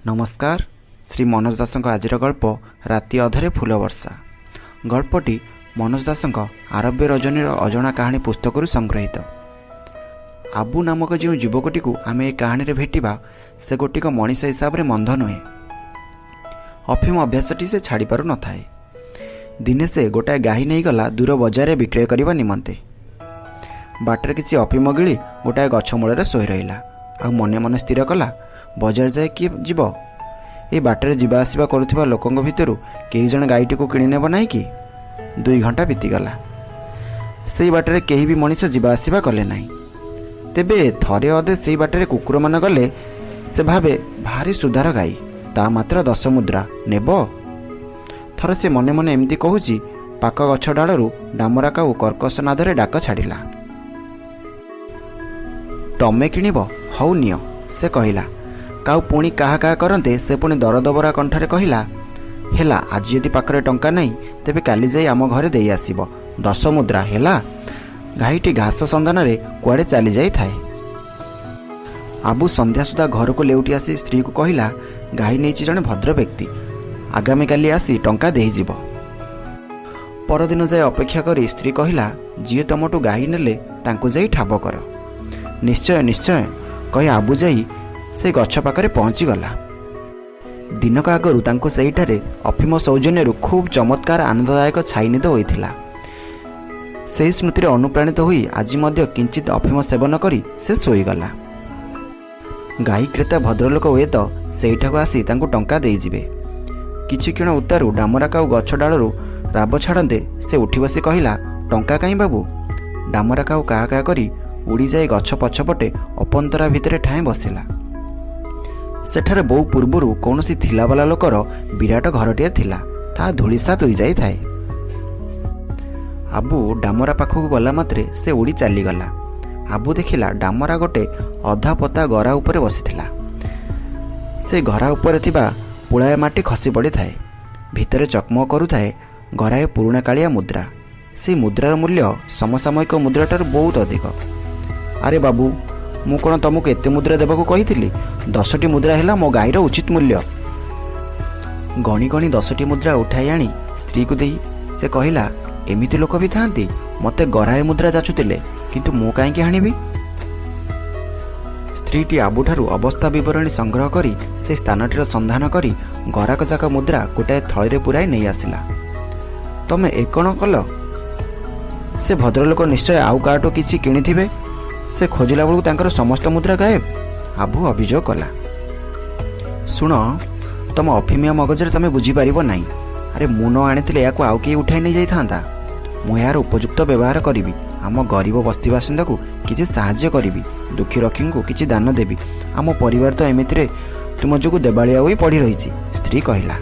ନମସ୍କାର। ଶ୍ରୀ ମନୋଜ ଦାସଙ୍କ ଆଜିର ଗଳ୍ପ ରାତି ଅଧରେ ଫୁଲ ବର୍ଷା। ଗଳ୍ପଟି ମନୋଜ ଦାସଙ୍କ ଆରବ୍ୟ ରଜନୀର ଅଜଣା କାହାଣୀ ପୁସ୍ତକରୁ ସଂଗୃହୀତ। ଆବୁ ନାମକ ଯେଉଁ ଯୁବକଟିକୁ ଆମେ ଏ କାହାଣୀରେ ଭେଟିବା, ସେ ଗୋଟିକ ମଣିଷ ହିସାବରେ ମନ୍ଦ ନୁହେଁ। ଅଫିମ ଅଭ୍ୟାସଟି ସେ ଛାଡ଼ିପାରୁନଥାଏ। ଦିନେ ସେ ଗୋଟାଏ ଗାଈ ନେଇଗଲା ଦୂର ବଜାରରେ ବିକ୍ରୟ କରିବା ନିମନ୍ତେ। ବାଟରେ କିଛି ଅଫିମ ଗିଳି ଗୋଟାଏ ଗଛ ମୂଳରେ ଶୋଇ ରହିଲା, ଆଉ ମନେ ମନେ ସ୍ଥିର କଲା, ବଜାର ଯାଏ କିଏ ଯିବ? ଏ ବାଟରେ ଯିବା ଆସିବା କରୁଥିବା ଲୋକଙ୍କ ଭିତରୁ କେହି ଜଣେ ଗାଈଟିକୁ କିଣିନେବ ନାହିଁ କି? 2 ଘଣ୍ଟା ବିତିଗଲା, ସେଇ ବାଟରେ କେହି ବି ମଣିଷ ଯିବା ଆସିବା କଲେ ନାହିଁ। ତେବେ ଥରେ ଅଧେ ସେଇ ବାଟରେ କୁକୁରମାନେ ଗଲେ। ସେ ଭାବେ, ଭାରି ସୁଧାର ଗାଈ, ତା ମାତ୍ର 10 ମୁଦ୍ରା, ନେବ? ଥରେ ସେ ମନେ ମନେ ଏମିତି କହୁଛି, ପାଖ ଗଛ ଡାଳରୁ ଡାମରା କାଉ କର୍କଶ ନାଦରେ ଡାକ ଛାଡ଼ିଲା। ତମେ କିଣିବ? ହଉ ନିଅ, ସେ କହିଲା। କାଉ ପୁଣି କାହା କାହା କରନ୍ତେ ସେ ପୁଣି ଦରଦବରା କଣ୍ଠରେ କହିଲା, ହେଲା, ଆଜି ଯଦି ପାଖରେ ଟଙ୍କା ନାହିଁ, ତେବେ କାଲି ଯାଇ ଆମ ଘରେ ଦେଇ ଆସିବ। 10 ମୁଦ୍ରା ହେଲା। ଗାଈଟି ଘାସ ସନ୍ଧାନରେ କୁଆଡ଼େ ଚାଲି ଯାଇଥାଏ। ଆବୁ ସନ୍ଧ୍ୟା ସୁଦ୍ଧା ଘରକୁ ଲେଉଟି ଆସି ସ୍ତ୍ରୀକୁ କହିଲା, ଗାଈ ନେଇଛି ଜଣେ ଭଦ୍ର ବ୍ୟକ୍ତି, ଆଗାମୀକାଲି ଆସି ଟଙ୍କା ଦେଇଯିବ। ପରଦିନ ଯାଏ ଅପେକ୍ଷା କରି ସ୍ତ୍ରୀ କହିଲା, ଯିଏ ତମଠୁ ଗାଈ ନେଲେ ତାଙ୍କୁ ଯାଇ ଠାବ କର। ନିଶ୍ଚୟ ନିଶ୍ଚୟ କହି ଆବୁ ଯାଇ ସେ ଗଛ ପାଖରେ ପହଞ୍ଚିଗଲା। ଦିନକ ଆଗରୁ ତାଙ୍କୁ ସେଇଠାରେ ଅଫିମ ସୌଜନ୍ୟରୁ ଖୁବ୍ ଚମତ୍କାର ଆନନ୍ଦଦାୟକ ଛାଇନିଦ ହୋଇଥିଲା। ସେହି ସ୍ମୃତିରେ ଅନୁପ୍ରାଣିତ ହୋଇ ଆଜି ମଧ୍ୟ କିଞ୍ଚିତ ଅଫିମ ସେବନ କରି ସେ ଶୋଇଗଲା। ଗାଈ କ୍ରେତା ଭଦ୍ରଲୋକ ହୁଏତ ସେଇଠାକୁ ଆସି ତାଙ୍କୁ ଟଙ୍କା ଦେଇଯିବେ। କିଛି କ୍ଷଣ ଉତ୍ତାରୁ ଡାମରା କାଉ ଗଛ ଡାଳରୁ ରାବ ଛାଡ଼ନ୍ତେ ସେ ଉଠି ବସି କହିଲା, ଟଙ୍କା କାହିଁ ବାବୁ? ଡାମରା କାଉ କାହା କାହା କରି ଉଡ଼ିଯାଇ ଗଛ ପଛପଟେ ଅପନ୍ତରା ଭିତରେ ଠାଏଁ ବସିଲା। ସେଠାରେ ବହୁ ପୂର୍ବରୁ କୌଣସି ଥିଲାବାଲା ଲୋକର ବିରାଟ ଘରଟିଏ ଥିଲା, ତାହା ଧୂଳିସାତ ହୋଇଯାଇଥାଏ। ଆବୁ ଡାମରା ପାଖକୁ ଗଲା ମାତ୍ରେ ସେ ଉଡ଼ି ଚାଲିଗଲା। ଆବୁ ଦେଖିଲା ଡାମରା ଗୋଟେ ଅଧା ପୋତା ଗରା ଉପରେ ବସିଥିଲା। ସେ ଗରା ଉପରେ ଥିବା ପୁଳାଏ ମାଟି ଖସି ପଡ଼ିଥାଏ। ଭିତରେ ଚକମକ କରୁଥାଏ ଗରାଏ ପୁରୁଣା କାଳିଆ ମୁଦ୍ରା। ସେଇ ମୁଦ୍ରାର ମୂଲ୍ୟ ସମସାମୟିକ ମୁଦ୍ରାଠାରୁ ବହୁତ ଅଧିକ। ଆରେ ବାବୁ, ମୁଁ କ'ଣ ତୁମକୁ ଏତେ ମୁଦ୍ରା ଦେବାକୁ କହିଥିଲି? 10ଟି ମୁଦ୍ରା ହେଲା ମୋ ଗାଈର ଉଚିତ ମୂଲ୍ୟ। ଗଣି ଗଣି 10ଟି ମୁଦ୍ରା ଉଠାଇ ଆଣି ସ୍ତ୍ରୀକୁ ଦେଇ ସେ କହିଲା, ଏମିତି ଲୋକ ବି ଥାଆନ୍ତି, ମୋତେ ଗରାଏ ମୁଦ୍ରା ଯାଚୁଥିଲେ, କିନ୍ତୁ ମୁଁ କାହିଁକି ଆଣିବି? ସ୍ତ୍ରୀଟି ଆବୁଠାରୁ ଅବସ୍ଥା ବିବରଣୀ ସଂଗ୍ରହ କରି ସେ ସ୍ଥାନଟିର ସନ୍ଧାନ କରି ଗରାକ ଯାକ ମୁଦ୍ରା ଗୋଟାଏ ଥଳିରେ ପୂରାଇ ନେଇ ଆସିଲା। ତମେ ଏ କ'ଣ କଲ? ସେ ଭଦ୍ରଲୋକ ନିଶ୍ଚୟ ଆଉ କାହାଠୁ କିଛି କିଣିଥିବେ। ସେ ଖୋଜିଲା ବେଳକୁ ତାଙ୍କର ସମସ୍ତ ମୁଦ୍ରା ଗାଏବ, ଆବୁ ଅଭିଯୋଗ କଲା। ଶୁଣ, ତମ ଅଫିମିଆ ମଗଜରେ ତମେ ବୁଝିପାରିବ ନାହିଁ। ଆରେ, ମୁଁ ନ ଆଣିଥିଲେ ଏହାକୁ ଆଉ କେହି ଉଠାଇ ନେଇଯାଇଥାନ୍ତା। ମୁଁ ଏହାର ଉପଯୁକ୍ତ ବ୍ୟବହାର କରିବି। ଆମ ଗରିବ ବସ୍ତିବାସିନ୍ଦାକୁ କିଛି ସାହାଯ୍ୟ କରିବି, ଦୁଃଖୀ ରକ୍ଷୀଙ୍କୁ କିଛି ଦାନ ଦେବି। ଆମ ପରିବାର ତ ଏମିତିରେ ତୁମ ଯୋଗୁଁ ଦେବାଳିଆ ହୋଇ ପଡ଼ି ରହିଛି, ସ୍ତ୍ରୀ କହିଲା।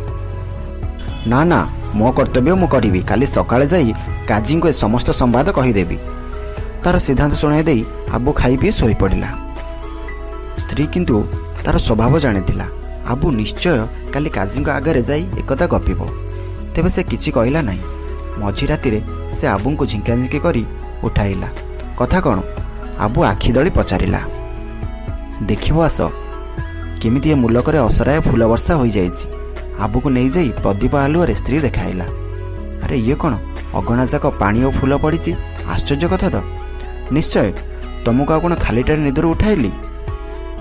ନା ନା, ମୋ କର୍ତ୍ତବ୍ୟ ମୁଁ କରିବି। କାଲି ସକାଳେ ଯାଇ କାଜୀଙ୍କୁ ଏ ସମସ୍ତ ସମ୍ବାଦ କହିଦେବି। ତାର ସିଦ୍ଧାନ୍ତ ଶୁଣାଇ ଦେଇ ଆବୁ ଖାଇ ପିଇ ଶୋଇପଡ଼ିଲା। ସ୍ତ୍ରୀ କିନ୍ତୁ ତାର ସ୍ୱଭାବ ଜାଣିଥିଲା, ଆବୁ ନିଶ୍ଚୟ କାଲି କାଜୀଙ୍କ ଆଗରେ ଯାଇ ଏକଥା ଗପିବ। ତେବେ ସେ କିଛି କହିଲା ନାହିଁ। ମଝି ରାତିରେ ସେ ଆବୁଙ୍କୁ ଝିଙ୍କାଝିଙ୍କି କରି ଉଠାଇଲା। କଥା କ'ଣ? ଆବୁ ଆଖି ଦଳି ପଚାରିଲା। ଦେଖିବ ଆସ, କେମିତି ଏ ମୂଲକରେ ଅସରାଏ ଫୁଲ ବର୍ଷା ହୋଇଯାଇଛି। ଆବୁକୁ ନେଇଯାଇ ପ୍ରଦୀପ ଆଲୁଅରେ ସ୍ତ୍ରୀ ଦେଖାଇଲା। ଆରେ ଇଏ କ'ଣ? ଅଗଣା ଯାକ ପାଣି ଓ ଫୁଲ ପଡ଼ିଛି। ଆଶ୍ଚର୍ଯ୍ୟ କଥା ତ। ନିଶ୍ଚୟ ତମକୁ ଆଉ କ'ଣ ଖାଲିଟାରେ ନିଦରୁ ଉଠାଇଲି?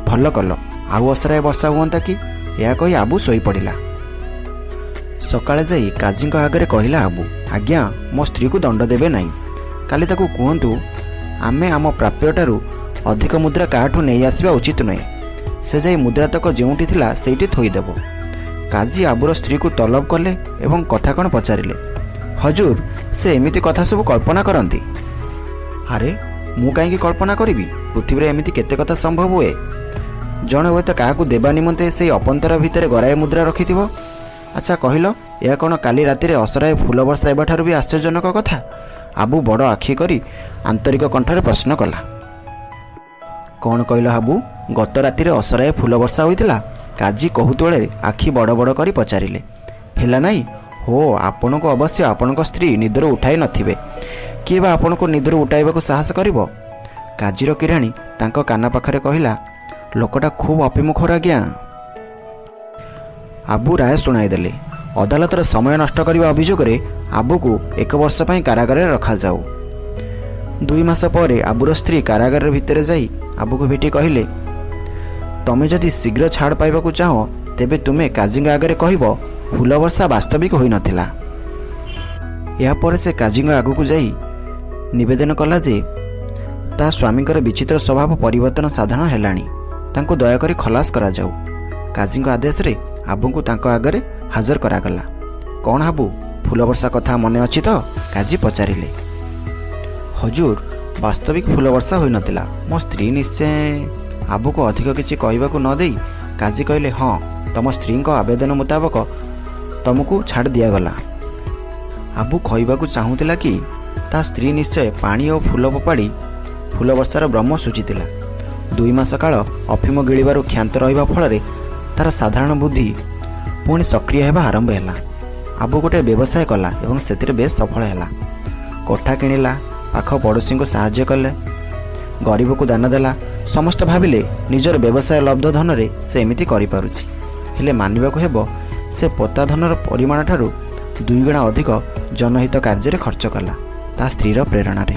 ଭଲ କଲ, ଆଉ ଅସରାଏ ବର୍ଷା ହୁଅନ୍ତା କି? ଏହା କହି ଆବୁ ଶୋଇପଡ଼ିଲା। ସକାଳେ ଯାଇ କାଜୀଙ୍କ ଆଗରେ କହିଲା ଆବୁ, ଆଜ୍ଞା, ମୋ ସ୍ତ୍ରୀକୁ ଦଣ୍ଡ ଦେବେ ନାହିଁ। କାଲି ତାକୁ କୁହନ୍ତୁ, ଆମେ ଆମ ପ୍ରାପ୍ୟଠାରୁ ଅଧିକ ମୁଦ୍ରା କାହାଠୁ ନେଇ ଆସିବା ଉଚିତ ନୁହେଁ। ସେ ଯାଇ ମୁଦ୍ରାତକ ଯେଉଁଠି ଥିଲା ସେଇଠି ଥୋଇଦେବ। କାଜୀ ଆବୁର ସ୍ତ୍ରୀକୁ ତଲବ କଲେ ଏବଂ କଥା କ'ଣ ପଚାରିଲେ। ହଜୁର, ସେ ଏମିତି କଥା ସବୁ କଳ୍ପନା କରନ୍ତି। ଆରେ, ମୁଁ କାହିଁକି କଳ୍ପନା କରିବି? ପୃଥିବୀରେ ଏମିତି କେତେ କଥା ସମ୍ଭବ ହୁଏ। ଜଣେ ହୁଏତ କାହାକୁ ଦେବା ନିମନ୍ତେ ସେଇ ଅପନ୍ତରା ଭିତରେ ଗରାଏ ମୁଦ୍ରା ରଖିଥିବ। ଆଚ୍ଛା କହିଲ, ଏହା କ'ଣ କାଲି ରାତିରେ ଅସରାଏ ଫୁଲ ବର୍ଷା ହେବାଠାରୁ ବି ଆଶ୍ଚର୍ଯ୍ୟଜନକ କଥା? ଆବୁ ବଡ଼ ଆଖି କରି ଆନ୍ତରିକ କଣ୍ଠରେ ପ୍ରଶ୍ନ କଲା। କ'ଣ କହିଲ ଆବୁ? ଗତ ରାତିରେ ଅସରାଏ ଫୁଲ ବର୍ଷା ହୋଇଥିଲା? କାଜୀ କହୁତୁବେଳେ ଆଖି ବଡ଼ ବଡ଼ କରି ପଚାରିଲେ। ହେଲା ନାହିଁ? ହୋ, ଆପଣଙ୍କୁ ଅବଶ୍ୟ ଆପଣଙ୍କ ସ୍ତ୍ରୀ ନିଦରୁ ଉଠାଇ ନଥିବେ। କିଏ ବା ଆପଣଙ୍କୁ ନିଦରୁ ଉଠାଇବାକୁ ସାହସ କରିବ? କାଜୀର କିରାଣୀ ତାଙ୍କ କାନ ପାଖରେ କହିଲା, ଲୋକଟା ଖୁବ୍ ଅଫିମଖୋର ଆଜ୍ଞା। ଆବୁ ରାୟ ଶୁଣାଇଦେଲେ, ଅଦାଲତରେ ସମୟ ନଷ୍ଟ କରିବା ଅଭିଯୋଗରେ ଆବୁକୁ 1 ବର୍ଷ ପାଇଁ କାରାଗାରରେ ରଖାଯାଉ। 2 ମାସ ପରେ ଆବୁର ସ୍ତ୍ରୀ କାରାଗାର ଭିତରେ ଯାଇ ଆବୁକୁ ଭେଟି କହିଲେ, ତମେ ଯଦି ଶୀଘ୍ର ଛାଡ଼ ପାଇବାକୁ ଚାହଁ, ତେବେ ତୁମେ କାଜୀଙ୍କ ଆଗରେ କହିବ ଫୁଲବର୍ଷା ବାସ୍ତବିକ ହୋଇନଥିଲା। ଏହାପରେ ସେ କାଜୀଙ୍କ ଆଗକୁ ଯାଇ ନିବେଦନ କଲା ଯେ ତା ସ୍ୱାମୀଙ୍କର ବିଚିତ୍ର ସ୍ୱଭାବ ପରିବର୍ତ୍ତନ ସାଧନ ହେଲାଣି, ତାଙ୍କୁ ଦୟାକରି ଖଲାସ କରାଯାଉ। କାଜୀଙ୍କ ଆଦେଶରେ ଆବୁଙ୍କୁ ତାଙ୍କ ଆଗରେ ହାଜର କରାଗଲା। କ'ଣ ଆବୁ, ଫୁଲବର୍ଷା କଥା ମନେ ଅଛି ତ? କାଜୀ ପଚାରିଲେ। ହଜୁର, ବାସ୍ତବିକ ଫୁଲବର୍ଷା ହୋଇନଥିଲା। ମୋ ସ୍ତ୍ରୀ ନିଶ୍ଚୟ। ଆବୁକୁ ଅଧିକ କିଛି କହିବାକୁ ନ ଦେଇ କାଜୀ କହିଲେ, ହଁ, ତମ ସ୍ତ୍ରୀଙ୍କ ଆବେଦନ ମୁତାବକ ତମକୁ ଛାଡ଼ି ଦିଆଗଲା। ଆବୁ କହିବାକୁ ଚାହୁଁଥିଲା କି ତା ସ୍ତ୍ରୀ ନିଶ୍ଚୟ ପାଣି ଓ ଫୁଲ ଫୋପାଡ଼ି ଫୁଲବର୍ଷାର ବ୍ରହ୍ମ ସୂଚିଥିଲା। 2 ମାସ କାଳ ଅଫିମ ଗିଳିବାରୁ କ୍ଷାନ୍ତ ରହିବା ଫଳରେ ତାର ସାଧାରଣ ବୁଦ୍ଧି ପୁଣି ସକ୍ରିୟ ହେବା ଆରମ୍ଭ ହେଲା। ଆବୁ ଗୋଟିଏ ବ୍ୟବସାୟ କଲା ଏବଂ ସେଥିରେ ବେଶ ସଫଳ ହେଲା। କୋଠା କିଣିଲା, ପାଖ ପଡ଼ୋଶୀଙ୍କୁ ସାହାଯ୍ୟ କଲେ, ଗରିବକୁ ଦାନ ଦେଲା। ସମସ୍ତେ ଭାବିଲେ ନିଜର ବ୍ୟବସାୟ ଲବ୍ଧ ଧନରେ ସେ ଏମିତି କରିପାରୁଛି। ହେଲେ ମାନିବାକୁ ହେବ, ସେ ପୋତା ଧନର ପରିମାଣଠାରୁ 2 ଗୁଣା ଅଧିକ ଜନହିତ କାର୍ଯ୍ୟରେ ଖର୍ଚ୍ଚ କଲା ତା ସ୍ତ୍ରୀର ପ୍ରେରଣାରେ।